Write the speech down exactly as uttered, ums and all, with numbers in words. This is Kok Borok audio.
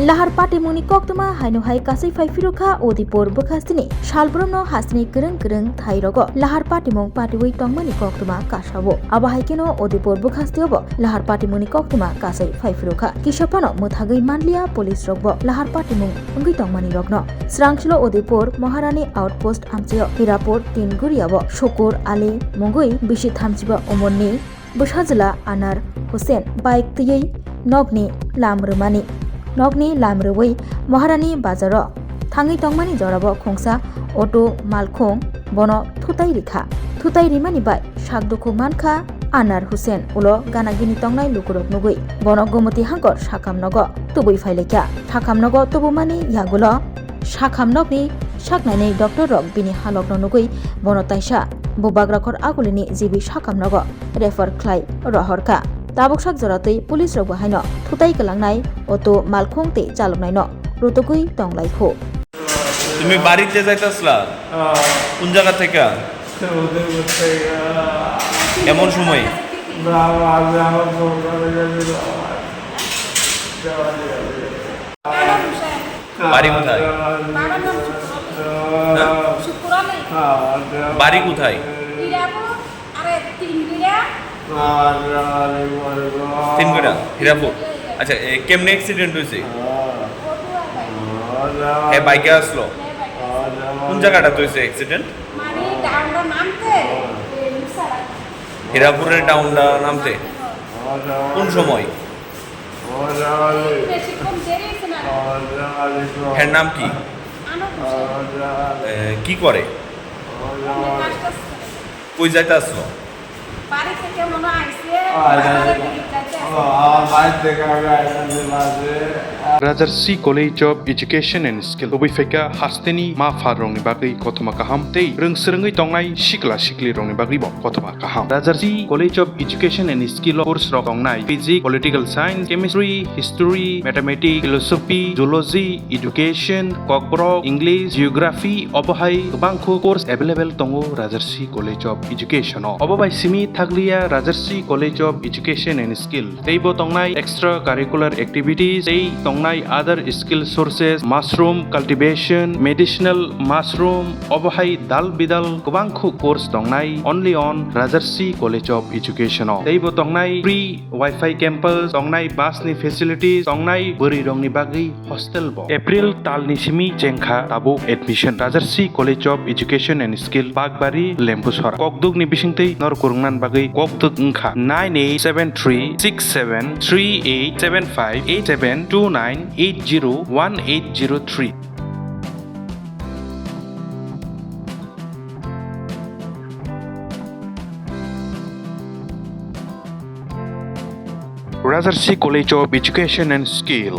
Lahar patimungni koktwma haino hai kasui phai phirukha Udaipur bwkhastini salbrumno hasteni kwrwng kwrwng thairogo lahar patimung patiwi tongmani koktwma kasao. Abo hai kheno Udaipur bwkhastiobo lahar patimungni koktwma kasui phai phirukha. Kisa phano mwthagwi manliya police rokbo lahar patimung wngwi tongmani rokno. Srangchilo Udaipur Maharani Outpost amchaio Hirapur Tin Guriao Sukur Ali mungwi bisi thamchiba umorni bwsajwla Anar Hussain bike twiwi nokni lam rwmani, nokni lam rwui Maharani bazaro thangwi tongmani jorao khungsa auto malkhung bono thutai rikha. Thutai rimani bai sak dukhu mankha Anar Hussain, ulo gana gini tongnai lukurok nugui bono Gumoti hangkor sakham nogo tubui phailaikha. Sakham nogo tubumani yagulo sakham nokni saknainwi doctor rok bini halokno nugui bono taisa bubagra khor agulini G B sakham nogo refer khlai rohorkha. Tabuk sak joratwi police rokbo haino thutai kwlangnai auto malkhung tei chaloknaino rutugwi tonglaikhu. তুমি বাড়িতে যাইতাছলা? হ্যাঁ। কোন জায়গা থেকে? ওদের বাড়ি থেকে। এমন সময়? না, আমি আমার বউর কাছে গেছিলাম। বাড়ি কোথায়? বাবার নাম শুক্কুর আলী। হ্যাঁ? শুক্কুর আলী। বাড়ি কোথায়? হীরাপুর, আরে তিন বিঘা। তিন বিঘা, হীরাপুর। আচ্ছা, এ, কেমনে অ্যাক্সিডেন্ট হয়েছে? হ্যাঁ, বাইকে আসলো। কোন জায়গাটা হয়েছে অ্যাক্সিডেন্ট? মানে, ডাউনটা নামতে, এ, লুসারা। হীরাপুরের ডাউনটা নামতে? কোন সময়? বেশিক্ষণ দেরি হয়েছে না। এর নাম কি? আনোয়ার হোসেন। এ, কি করে? আমি মাস্টার্স করি। কই যাইতে আসলো? বাড়ি থেকে মনে হয় আইছে, আ, বাজারে যাইতে। দিকে যাইতে আসে। ও, আমার বাড়ি থেকে আমি আইলাম যে বাজে। Rajarsi College of Education and Skill. Tubui phaikha hasteni ma pha rokni bagwi kothoma kaham tei rwng swrwngwi tongnai sikla sikli rokni bagwi bo kothoma kaham. Rajarsi College of Education and Skill o course rok tongnai physics, political science, chemistry, history, mathematics, philosophy, zoology, education, kokborok, English, geography, obo hai kwbangkho course available tongo Rajarsi College of Education o. Obo bai simi thakliya Rajarsi College of Education and Skill. Teibo tongnai extra curricular activities, tei tongnai other skill sources, mushroom cultivation, medicinal mushroom, obo hai dal bidal kwbangkho course tongnai only on Rajarsi College of Education o. Teibo tongnai free Wi-Fi campus, tongnai bus ni facilities, tongnai bwrwi rokni bagwi hostel bo. April tal ni simi chengkha tabuk admission. Rajarsi College of Education and Skill, Bakbari, Lembusora. Kokduk ni bisingtwi nor kwrwngna bagwi kokduk wngkha nine eight seven three six seven three eight seven five eight seven two nine eight zero one eight zero three. Rajarsi College of Education and Skill.